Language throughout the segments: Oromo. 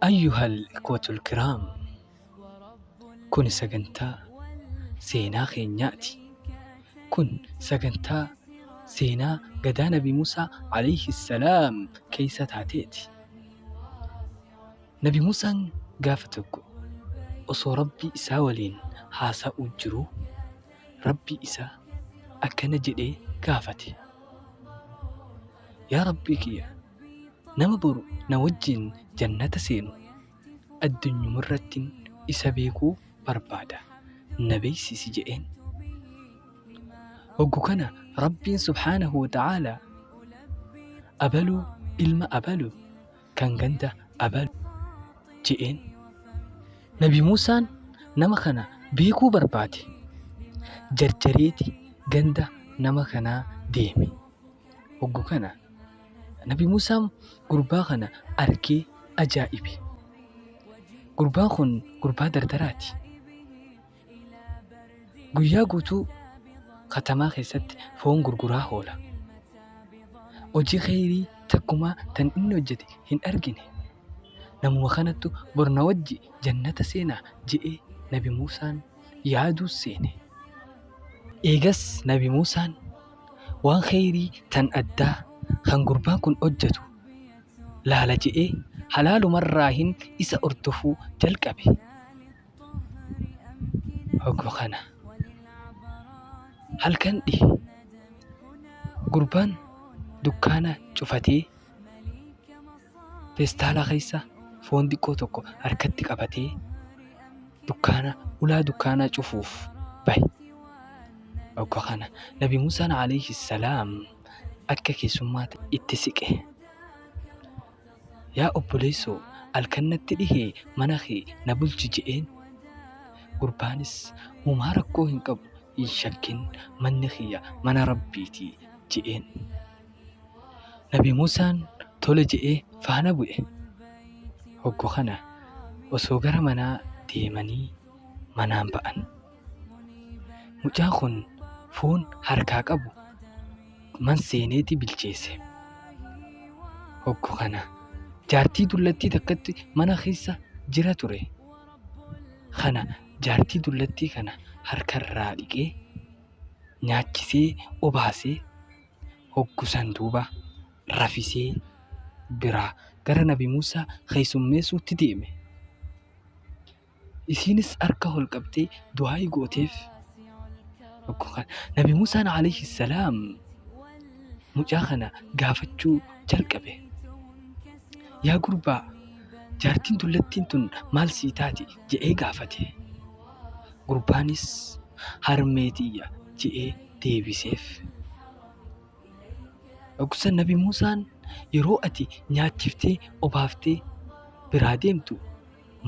Ayyuhal ikhwatul kiraam, kun sagantaa seenaa keenyaati. Kun sagantaa seenaa gadaa Nabi Muusaa alayhi salaam keessa taateeti. Nabi Muusaan gaafa tokko osoo Rabbii isaa waliin haasa'uu jiruu Rabbii isaa akkana jedhee gaafate. Yaa Rabbii kiyya, nama boru na wajjiin jannata seenu addunyumarrattin isa beekuu barbaada na beeysisi je'een. Hoggu kana Rabbiin subhaanahu wa ta'aalaa abaluu ilma abalu kan ganda abalu je'een. Nabi Muusaan nama kana beekuu barbaade. Jarjareeti ganda nama kanaa deeme. Hoggu kana Nabi Muusaan gurbaa kana arkee ajaa'ibe. Gurbaan kun gurbaa dardaraati. Guyyaa guutuu katamaa keessatti foon gurguraa oola. Hojii kheyrii takkumaa tan inni hojjate hin argine. Namuma kanattu bor na wajji jannata seenaa je'ee Nabi Muusaan yaaduu seene. Eegas Nabi Muusaan waan kheyrii tan addaa kan gurbaan kun hojjatu laala je'ee halaalumarraahin isa hordofuu jalqabe. Hoggu kana halkan dhihe gurbaan dukkaana cufatee feestaala keessa foon xiqqoo tokko harkatti qabatee dukkaana ulaa dukkaanaa cufuuf bahe. Hoggu kana Nabi Muusaan alayhi salaam akka keessummaatti itti siqe. Yaa obboleessoo alkan natti dhihee mana kee na bulchi je'een. Gurbaanis humaa rakkoo hin qabu hin shakkin manni kiyya mana Rabbiiti je'een. Nabi Muusaan tole je'ee faana bu'e. Hoggu kana osoo gara manaa deemanii manaan ba'an. Mucaan kun foon harkaa qabu man seeneeti bilcheesse. Hoggu kana jaartii dullattii takkatti mana keessa jira ture. Kana jaartii dullattii kana harkarraa dhiqee nyaachisee obaasee hoggu san duuba rafisee biraa gara Nabi Muusaa keessummeessuutti deeme. Isiinis harka ol qabdee du'aa'ii gooteef. Nabi Muusaan alayhi salaam mucaa kana gaafachuu jalqabe. Yaa gurbaa, jaartiin dullattiin tun maal sii taati je'ee gaafate. Gurbaanis harmee tiyya je'ee deebiseef. Dhoksa Nabi Muusaan yeroo ati nyaachiftee obaaftee biraa deemtu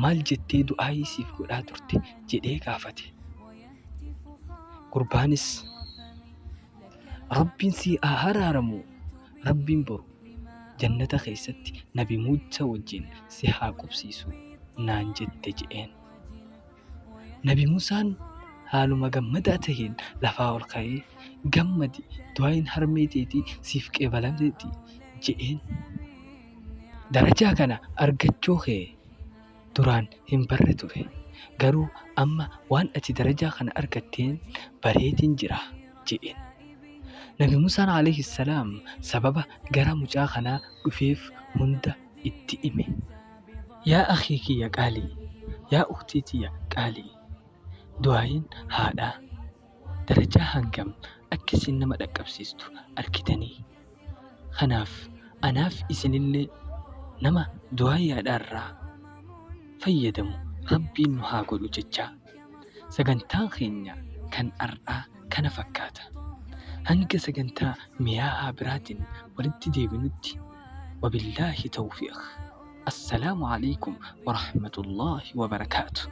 maal jettee du'aayii siif godhaa turte jedhee gaafate. Gurbaanis Rabbiin sii haa haraaramu, Rabbiin boru jannata keessatti Nabi Muusaa wajjin si haa qubsiisu naan jette je'een. Nabi Muusaan haaluma gammadaa taheen lafaa ol ka'ee, gammadi du'aa'iin harmee teetii siif qeebalamteetti je'een. Darajaa kana argachuu kee duraan hin barre ture. Garuu amma waan ati darajaa kana argatteen bareetiin jira je'een. Nabi Muusaan alayhi salaam sababa gara mucaa kanaa dhufeef hunda itti hime. Yaa akhii kiyya qaalii, yaa ukhtii tiyya qaalii, du'aa'iin haadhaa darajaa hangam akka isiin nama dhaqqabsiistu arkitanii? Kanaaf anaaf isinillee nama du'aa'ii haadhaa irraa fayyadamu Rabbiin nu haa godhu jechaa sagantaan keenya kan ar'aa kana fakkaata. Hanga sagantaa miyaa'aa biraatiin walitti deebinutti wabillaahi tawfiiq. Assalaamu aleykum warahmatullaahi wabarakaatuh.